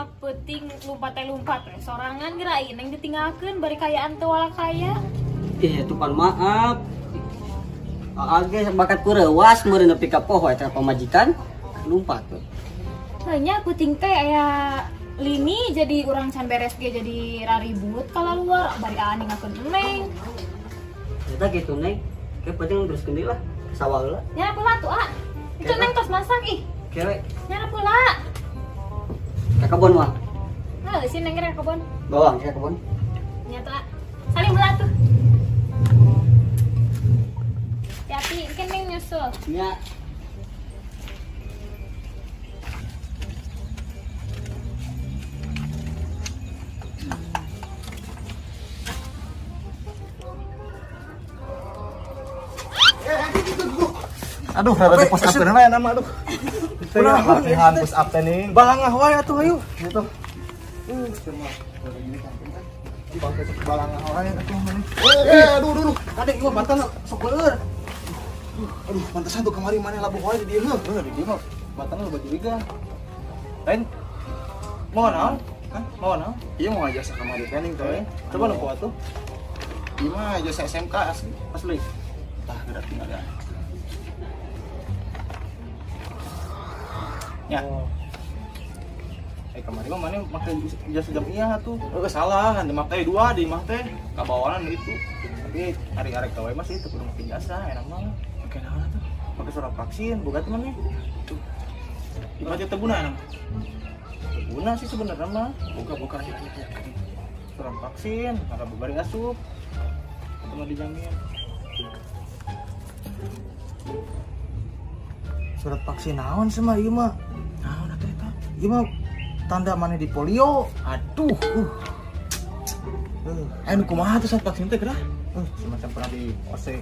Nah, peuting lumpat teh lumpat we sorangan geura neng ditinggalkeun bari kayaan teu wala kaya. Ih, itu pan maaf. Aa ge bakat kureuwas meureun nepi ka poho eta pamajikan lumpat we. Hanya peuting teh aya lini jadi urang can beres ge jadi raribut kalaluar bari aa ninggalkeun neng. Eta kitu neng. Ke penting teruskeun deui lah ke sawah heula. Nya pula tuh ah. Itu neng tos masak ih. Kewe. Nya pula. Ke kebon mah. Heuh, si neng ke kebon. Bawang ke kebon. Nya tuh ah. Saling heula tuh. Hati-hati, kan neng nyusul. Nya. Aduh, rada di push up keun lah nama aduh. Ulah latihan push up teh nih. Balangah wae atuh ayo. Gitu. Balangah wae atuh maneh. Aduh aduh. Kadek ieu bantal sok leueur. Aduh, pantesan tuh kamari maneh labuh wae di dieu heuh. Di dieu mah bantalna loba juriga. Lain mau naon? Hah? Mau naon? Ieu mau jasa kamari training teh. Coba nu atuh. Ieu mah jasa SMK asli. Asli. Tah gerak tinggal ya. Ya. Oh. Kemarin mah mana make jasa jam iya tuh. Salah, hantu make dua di mah teh kabawanan itu. Tapi hari-hari gawe mah sih teu kudu make jasa, enak mah. Make naon atuh? Make surat vaksin, boga teh maneh. Tuh. Di mah teh guna enak. Guna sih sebenarnya mah. Boga-boga aja gitu. Surat vaksin, maka babari asup. Itu mah dijamin. Surat vaksin naon sih mah ieu mah? Naon atuh eta? Ieu mah tanda mana di polio. Aduh. Nu kumaha tuh surat vaksin teh geura? Semacam pernah di OC.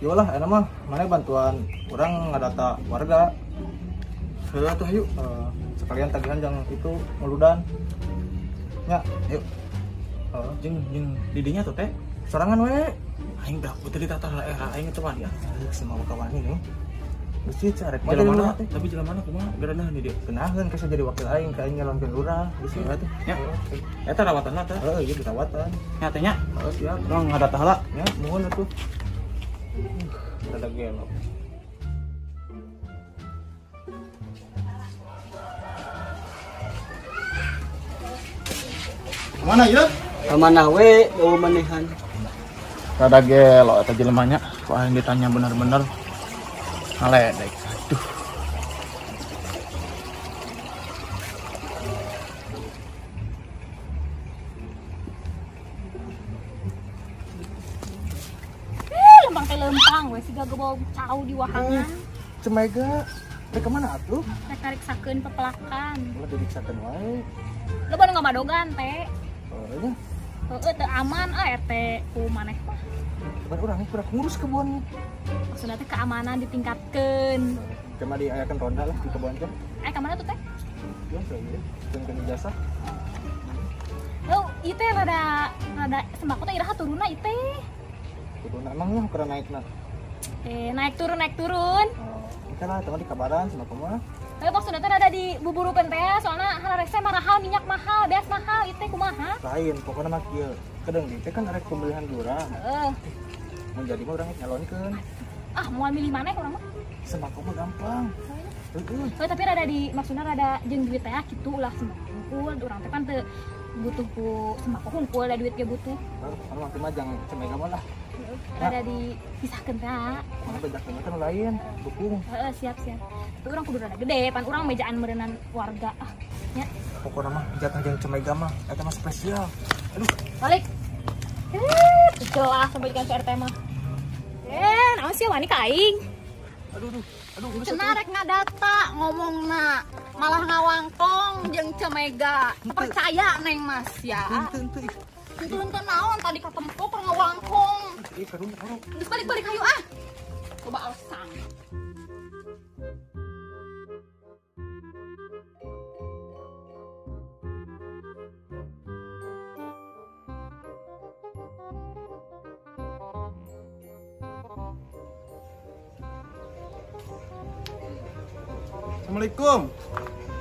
Ieu lah eta mah mana bantuan urang ngadata warga. Heula atuh hayu. Sekalian tagihan jang itu muludan. Nya, yuk. Jeung jeung di dinya tuh teh sorangan we. Aing dah putih ditata era aing teh wani ah. Semua kawani nih. Geus carek mana tapi jalan mana kumaha geranah di dieu kenaheun ka jadi wakil aing ka aing nyalonkeun lurah geus ieu teh nya eta rawatanna teh heuh ieu dirawatan nya teh nya heuh siap urang ngadata heula nya nuhun atuh rada gelo. Kemana ieu? Ka mana we eueuh manehan? Rada gelo eta jelema nya kok aing ditanya bener-bener ngaledek. Aduh. Lempang teh lempang we siga gebog cau di wahangan. Cemega, rek ka mana atuh? Rek kariksakeun pepelakan. Ulah diriksakeun wae. Lo baru ngamadogan teh. Oh nya. Heueuh teu aman ah RT ku maneh mah. Cuman urang kurang ngurus kebun. Maksudnya teh keamanan ditingkatkeun. Cuma diayakeun ronda lah di kebun teh. Ka mana tuh teh? Ieu teh jeung jasa. Heuh, ieu teh rada rada sembako teh iraha turunna ieu teh. Turunna emangnya keur naikna? Naik turun naik turun. Oh, engke lah teman di kabaran sembako mah. Tapi maksudnya teh rada dibuburukeun teh soalna hararese mahal minyak mahal, beas mahal ieu teh kumaha? Lain, pokokna mah kieu. Kedeung teh kan arek pemilihan lurah. Heeh. Mun jadi mah urang nyalonkeun. Ah, moal milih maneh urang mah. Sembako mah gampang. Heeh. Heuh, tapi rada di maksudna rada jeung duit teh kitu ulah sembako hungkul, urang teh pan teu butuh ku sembako hungkul da duit ge butuh. Heuh, anu mah jang cemega mah lah. Rada dipisahkeun teh. Mana bejakeun teh nu lain, dukung. Heeh, siap siap. Tapi urang kudu rada gede, pan urang mejaan meureunnan warga ah. Nya. Pokona mah jatah jeung cemega mah eta mah spesial. Aduh, balik. Jelas sampai ikan RT mah. Naon sih wani ka aing? Aduh aduh. Aduh, cenah rek ngadata ngomongna malah ngawangkong jeung Cemega. Percaya neng Mas ya. Henteu henteu. Henteu naon tadi katempo keur ngawangkong. Ih, karunya karunya. Geus balik-balik hayu ah. Coba alasan. Assalamualaikum.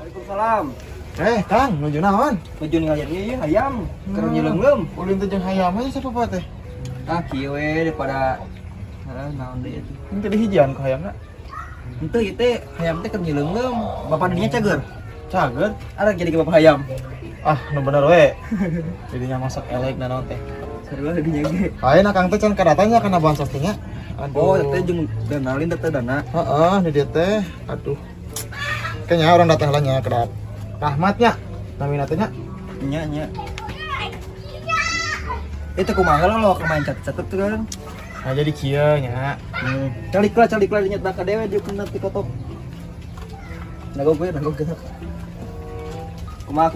Waalaikumsalam. Kang, nuju naon? Nuju ngalian ieu hayam, keur nyeuleum-leum. Ulin teh jeung hayam aja siapa teh? Ah, kieu we daripada heeh naon deui atuh. Henteu dihijian ku hayamna. Henteu ieu teh hayam teh keur nyeuleum-leum. Bapak dinya cager. Cager? Arek jadi ke bapak hayam. Ah, nu bener we. Jadinya masak elek na naon teh. Sarua dinya ge. Lain akang teh can kadatanya kana bansos teh nya. Oh, teh jeung danalin teh dana. Heeh, di dieu teh. Aduh. Kayaknya orang datang lah nya kedap. Rahmatnya, namina teh nya. Nya nya. Itu kumaha lo main catet tuh kan. Nah jadi kieu nya. Calik lah nya baka dewe dia kena ti kotok. Nagog we, nagog kita. Kumaha.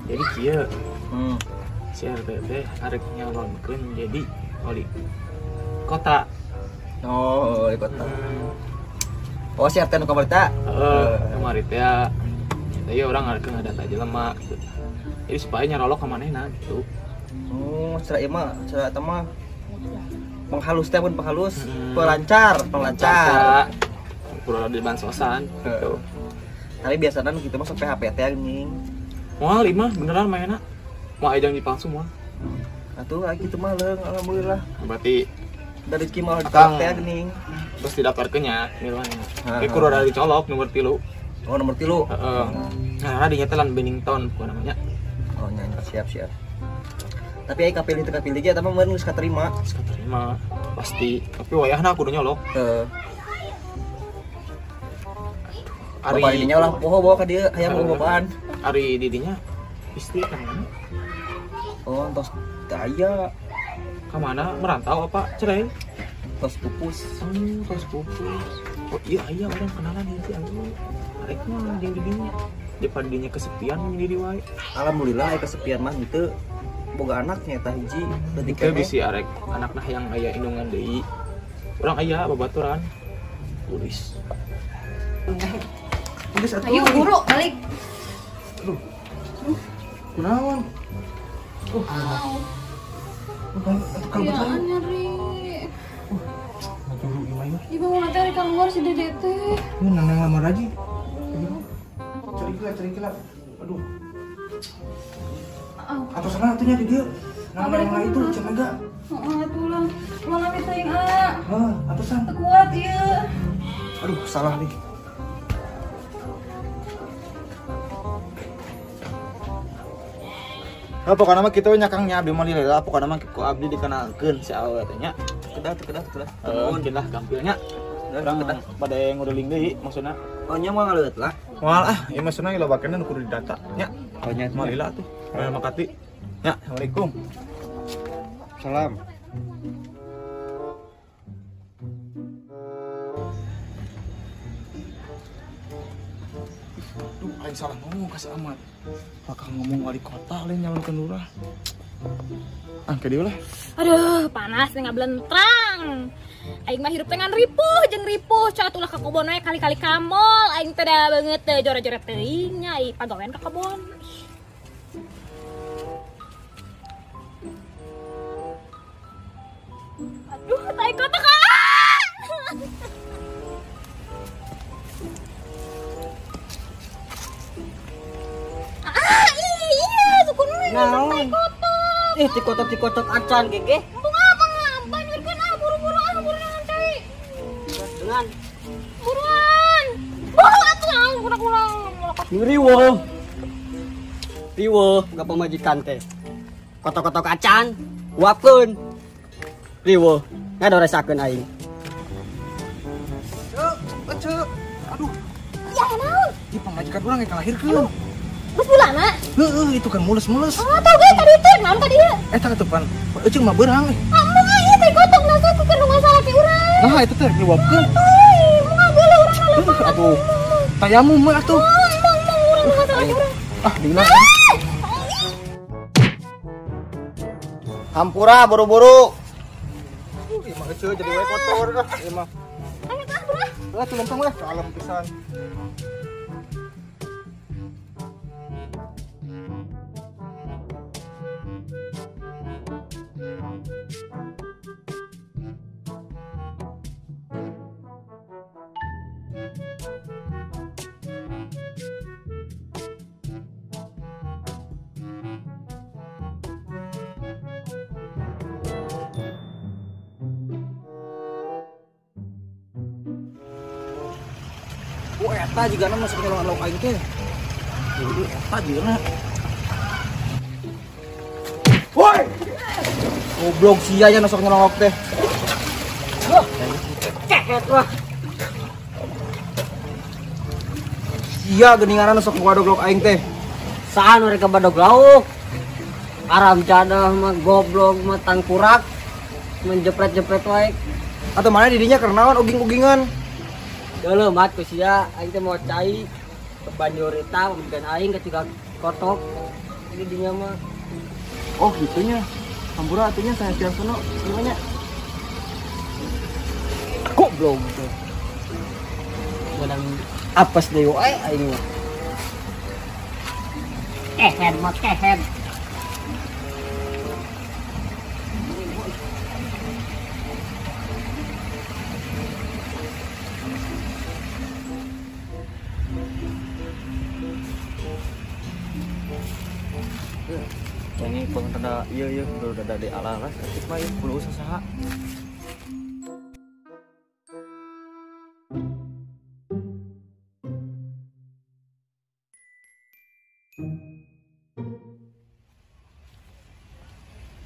Jadi kieu. Si RT teh arek nyalonkeun jadi wali kota. Oh, wali kota. Oh, si RT nu kamari teh? Heeh, kamari teh. Ya orang arek ngadata jelema gitu. Jadi supaya nyarolok ka manehna gitu. Oh, cara ieu mah, cara eta mah penghalus teh pun penghalus, pelancar. Kurang di bansosan gitu. Tapi biasanya nu kitu mah sok PHP teh anjing. Moal ieu mah beneran mainna. Moal aya janji palsu moal. Atuh aya kitu mah leung alhamdulillah. Berarti dari rezeki mah ditolak teh geuning. Terus didaftarkeun nya miluan. Kayak kudu ada dicolok nomor 3. Oh, nomor 3. Heeh. Nah, di nyata lan Bennington bukan namanya. Oh, nya siap. Tapi ai kapilih teu kapilih ge eta mah meureun geus katerima. Geus katerima pasti. Tapi wayahna kudu nyolok. Heeh. Ari dinya ulah poho bawa ka dieu hayang bapaan. Ari didinya istri ka mana? Oh, tos teu aya. Ka mana merantau apa cerai? Tos pupus. Oh, tos pupus. Oh iya iya orang kenalan itu anu. Arek mah jeung didinya. Daripada dinya kesepian menyendiri wae. Alhamdulillah aya kesepian mah henteu. Boga anaknya eta hiji leutik keneh. Teu bisi arek anakna hayang aya indungan deui. Urang aya babaturan. Tulis. Geus atuh. Ayo buru balik. Aduh. Kunaon? Kalau nyeri. Ngajuru ieu mah. Ibu mau nanti ari keluar si Dede teh. Ini nang lamar aja. Cari kela. Aduh. Atau sana atunya di dieu. Nang nang itu cenah enggak? Heeh atuh lah. Ulah lami teuing ah. Heuh, atusan. Teu kuat ieu. Aduh, salah nih. Nah, pokoknya mah kitu nya Kang nya abdi mah lila, pokoknya mah ku abdi dikenalkeun si awewe teh nya. Kedah. Nuhun lah gampilnya. Urang pada nguruling deui maksudna. Oh nya moal ngaleueut lah. Moal ah, ieu maksudna loba keneh nu kudu didata nya. Oh nya moal lila tuh. Moal Makati. Nya, Assalamualaikum. Salam. Duh, aing salah ngomong ka si Ahmad. Bakal ngomong wali kota lain nyalonkeun lurah. Ah, ke dieu lah. Aduh, panas teh ngablentrang. Aing mah hirup teh ngan ripuh jeung ripuh, cat ulah ka kobon we kali-kali ka mall. Aing teh da beungeut teh jora-jora teuing nya, ai pagawean ka kebon. Aduh, tai kotak ah. Ah, iya, sukun we tai kotak. Ih, tikotok-tikotok acan gege. Embung ah, banyurkeun ah, buru-buru ah, buru naon cai. Dengan buruan. Buru atuh ah, kurang-kurang. Riweuh. Riweuh, gak pamajikan teh. Kotok-kotok acan, uapkeun. Riweuh, ngadoresakeun aing. Cek, cek. Aduh. Ya naon? Ieu pamajikan urang yang kalahirkeun. Geus bulana? Heeh, itu kan mules-mules. Oh, tau ge tadi teh, naon tadi ieu? Eta atuh pan. Euceung mah beurang eh. Embung ah ieu teh kotok nasa ku keur masalah ti urang. Nah, itu teh nyuapkeun. Atuh, embung ah geuleuh urang mah. Atuh. Tayamum mah atuh. Embung urang masalah ti urang. Ah, dina. Hampura buru-buru. Ieu mah euceung jadi we kotor ah, ieu mah. Ayo tah, buru. Lah tuh lempeng weh, kalem pisan. Oh eta jigana masuk nyolongan lauk aing teh. Heuh eta jigana. Woi. Goblok sia nya masuk nyolong lauk teh. Kehet wah. Sia geuninganan sok ngadog lauk aing teh. Saha nu rek badog lauk? Aram jadah mah goblok mah tangkurak. Menjepret-jepret wae. Atau mana didinya karena uging-ugingan. Deuleum mat ku sia, aing teh mau cai ke banjurita pembikan aing ketika kotok. Ini dinya mah. Oh gitunya. Hampura atunya saya siap sono gimana? Goblok teh. Menang apes deui wae aing mah. Kehed mah kehed. Ini pun rada iya iya rada di ala lah sakit mah ieu kudu saha.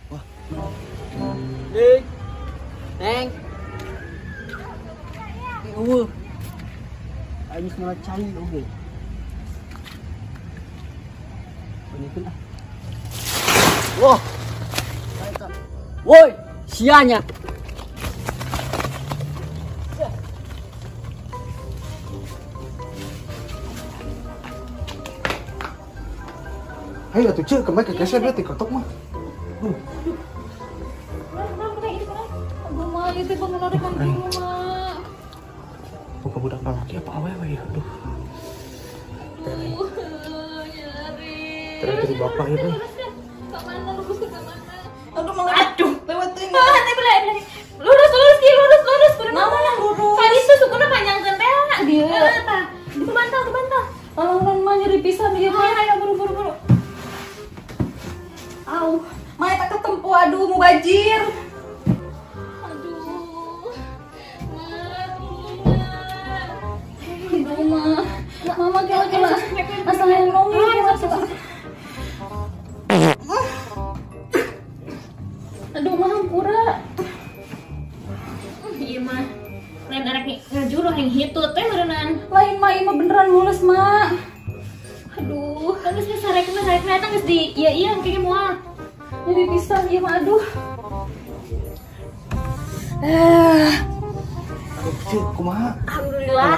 Wah. Dik. Neng. Eueuh. Aing geus moal cai oge. Panikeun ah. Wah. Woi, sianya. Hayo atuh ceu kembali ke keser berarti kotok mah. Buka budak lalaki apa awewe ya? Aduh. Terus dari bapak itu. Aduh, lewat teh. Lurus lurus ki, lurus lurus. Mana lurus? Tadi itu sukuna panjangkeun teh. Dieu. Tah, itu bantal, itu bantal. Tolong mah nyeri pisan ieu mah. Ayo buru buru buru. Au, mah eta ketempo aduh mubajir. Aduh. Ma, mah. Mama kela-kela. Asal yang nongol. Aduh mah hampura. Iya mah. Lain anak ngajuru yang hitut teh berenang. Lain mah ieu mah beneran mulus mah. Aduh, kan geus sarekna sarekna eta geus di ieu ieu kayaknya moal. Jadi pisan ieu mah aduh. Ceu, kumaha? Alhamdulillah.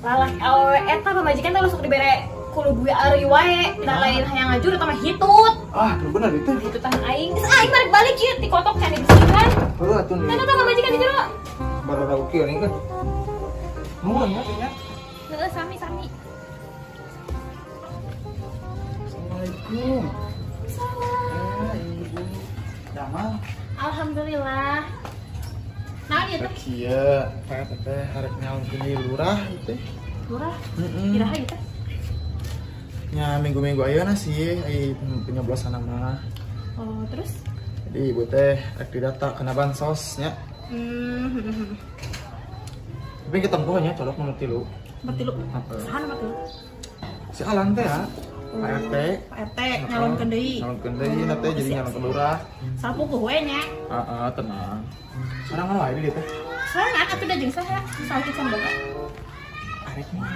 Lalaki awewe eta pamajikan teh sok dibere kulubuy ari wae, da lain hayang ngajur eta mah hitut. Ah, bener itu. Hitutan aing. Geus aing balik-balik ieu ti kotok can dibersihan. Heuh atuh nih. Tah tah pamajikan di jero. Baru ukir nih kan. Nuhun ya nya. Heeh, sami-sami. Assalamualaikum. Salam. Ibu. Damang. Alhamdulillah. Naon ieu teh? Kieu, teh teh arek nyalonkeun deui lurah ieu teh. Lurah? Heeh. Iraha ieu teh? Nya minggu-minggu ayeuna sih, ai penyoblosan mah. Oh, terus? Jadi ibu teh rek didata kena bansos nya. Tapi ketempuh nya colok nomor 3. Nomor 3. Saha nomor 3? Si Alan teh ya. Pak RT. Pak RT nyalonkeun deui. Nyalonkeun deui na teh jadi nyalonkeun lurah. Sapukuh we nya. Heeh, tenang. Sorangan wae di dieu teh. Sorangan atuh da jeung saha? Saha can boga. Arek mah.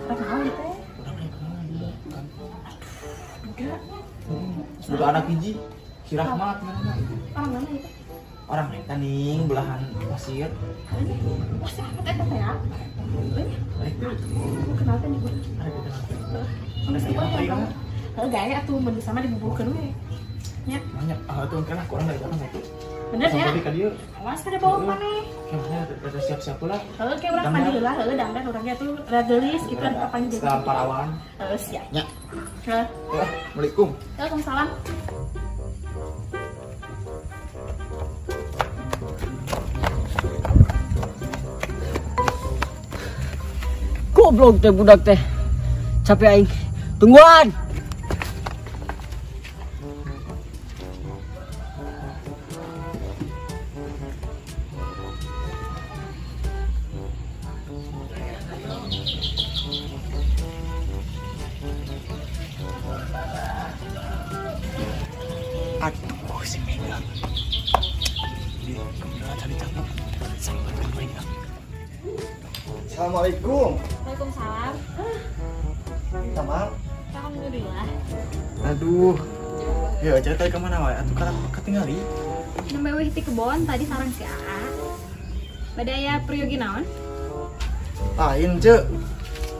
Arek naon ieu teh? Urang rek mah duda kan. Aduh, duda. Duda anak hiji. Si Rahmat ngaranna. Orang mana ieu teh? Orang eta ning belahan pasir. Wah, si Rahmat eta teh ya. Aku kenal teh nih gua. Arek kenal. Heeh, gaya atuh mun sama dibubuhkeun we. Nya. Banyak. Ah, atuh engke lah kurang dari datang atuh. Bener ya? Awas kada bawa maneh. Gimana rada siap-siap lah. Heuh, ke urang mandi heula, heuh dangdan urangnya tuh rada geulis kitu rada kapanggih. Salam parawan. Heuh, siap. Nya. Heuh. Assalamualaikum. Waalaikumsalam. Goblok teh budak teh. Capek aing. Tungguan. Assalamualaikum. Waalaikumsalam. Sama. Alhamdulillah. Aduh. Ya, cerita ke mana wae? Atuh karena ketinggali. Nembe weh ti kebon tadi sareng si Aa. Bade aya priyogi naon? Lain, Ceu.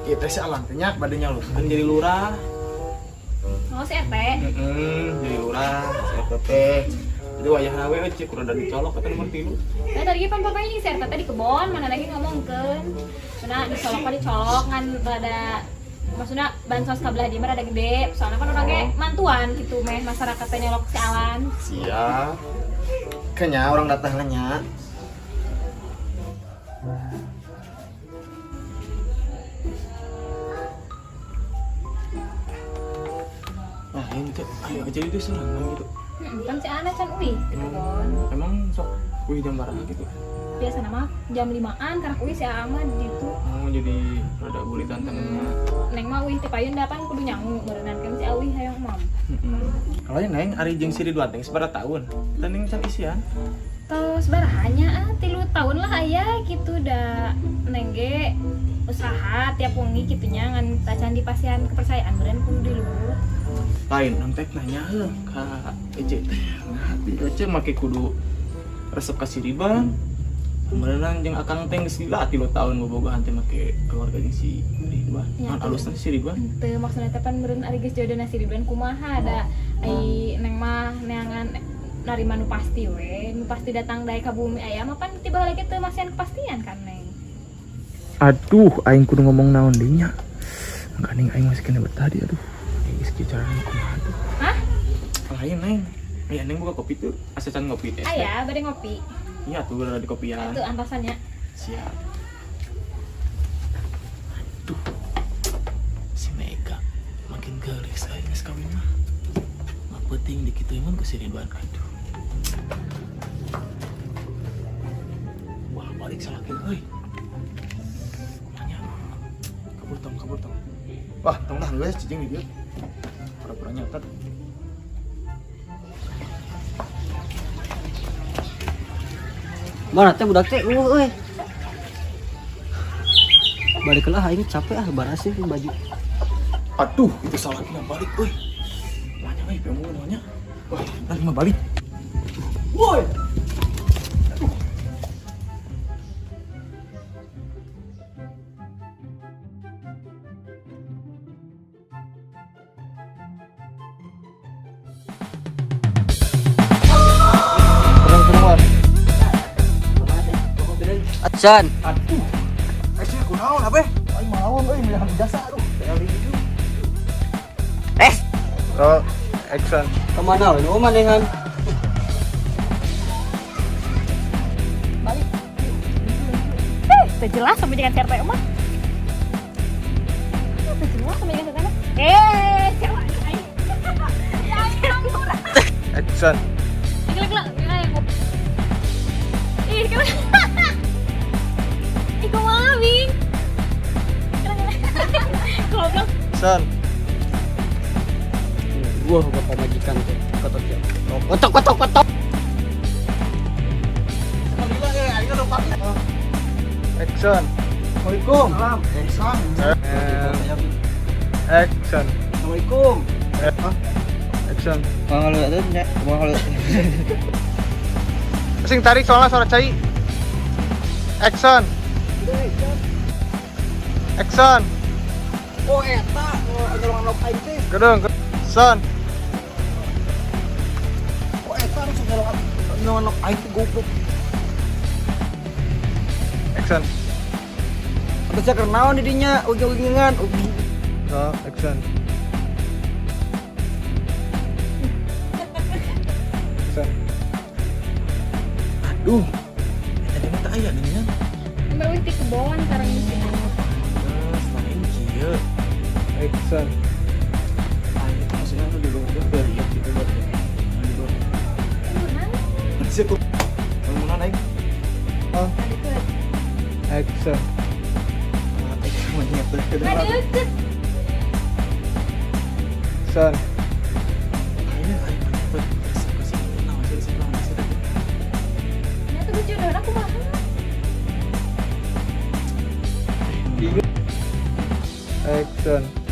Ieu teh si Alang teh nya bade nyalurkeun jadi lurah. Oh, si RT. Heeh, jadi lurah, si RT teh. Jadi wayahna we cek kudu dicolok eta nomor 3. Nah, tadi pan papanya jeung si RT teh di kebon, mana lagi ngomongkeun. Cenah dicolok mah dicolok ngan rada maksudnya bansos kabelah di mah rada gede. Soalnya kan urang ge mantuan gitu meh masyarakat teh nyolok si Alan. Siap. Kayaknya orang datang nya. Nah, ini tuh ayo aja itu sorangan gitu. Kan si Ana can uih di kebon. Emang sok uih jam berapa gitu? Biasa nama jam 5-an karena uih si Aa mah gitu. Oh, jadi rada buritan tangannya. Neng mah uih teh payun da pan kudu nyangu meureunnan kan si Awih hayang mam. Kalau yang neng ari jeung si Ridwan teh sabaraha tahun? Teh neng can isian. Terus barahanya 3 tahun lah aya gitu da neng ge usaha tiap wengi kitunya ngan tacan di pasian kepercayaan meureun kudu di luhur. Lain nang teh nanya heuh ka Ece teh. Nah, di Ece make kudu resep ka si Ridwan. Meureunang jeung akang teh geus lila 3 tahun bobogohan teh make keluarga jeung si Ridwan. Ya, Naon alusna si Ridwan? Teu maksudna teh pan meureun ari geus jodohna si Ridwan kumaha da ai neng mah neangan narima nu pasti we, nu pasti datang dae ka bumi aya mah pan tiba heula ge teu masihan kepastian kan neng. Aduh, aing kudu ngomong naon deui nya. Gandeng aing masih kena betah di aduh. Geus kieu carana kumaha tuh? Hah? Lain neng. Aya neng buka kopi tuh, asa can ngopi teh. Aya, bade ngopi. Iya tuh udah di kopian. Itu antasannya. Siap. Aduh. Si Mega makin gelis aing geus kawin mah. Mah penting dikituin ku si Ridwan. Aduh. Wah, balik salakin euy. Kumanya. Kabur tong, kabur tong. Wah, tong lah geus cicing di dieu. Pura-pura nyatet. Mana teh budak teh euy. Balik lah aing capek ah barasih baju. Aduh, itu salakina balik euy. Nanya euy, pemu nanya. Wah, nanti mah balik. Woi. Aduh. Acan. Aduh. Eh, sih kunaon abeh? Aing maon euy milih jasa aduh. Eh. Oh, action. Kemana we nu manehan? Balik. Teu jelas sama dengan RT mah. Teu jelas sama dengan RT mah. Eh, siapa aing? Ya aing. Action. Gila-gila, gila yang ih, gila. Ih, kumaha, Bing? Goblok. San. Gua bapak majikan teh. Kotok ya. Kotok kotok kotok. Action. Assalamualaikum. Salam. Action. Assalamualaikum. Action. Kalau itu nya, kalau sing tarik soalnya suara cai. Action. Action. Oh eta nyolongan lok aing teh. Gedung. Son. Oh eta anu nyolongan lok aing teh goblok. Action. Atuh sia keur naon di dinya ujung-ujungan. Oh, action. Action. Aduh. Tadi mah teu aya deui. Baru di kebon sareng si Selain kieu. Action. Ah, itu maksudnya tuh di luar beriak gitu buat ini. Siap. Bangunan aing. Oh. Action. Action. Ya tuh jodoh aku mah. Action.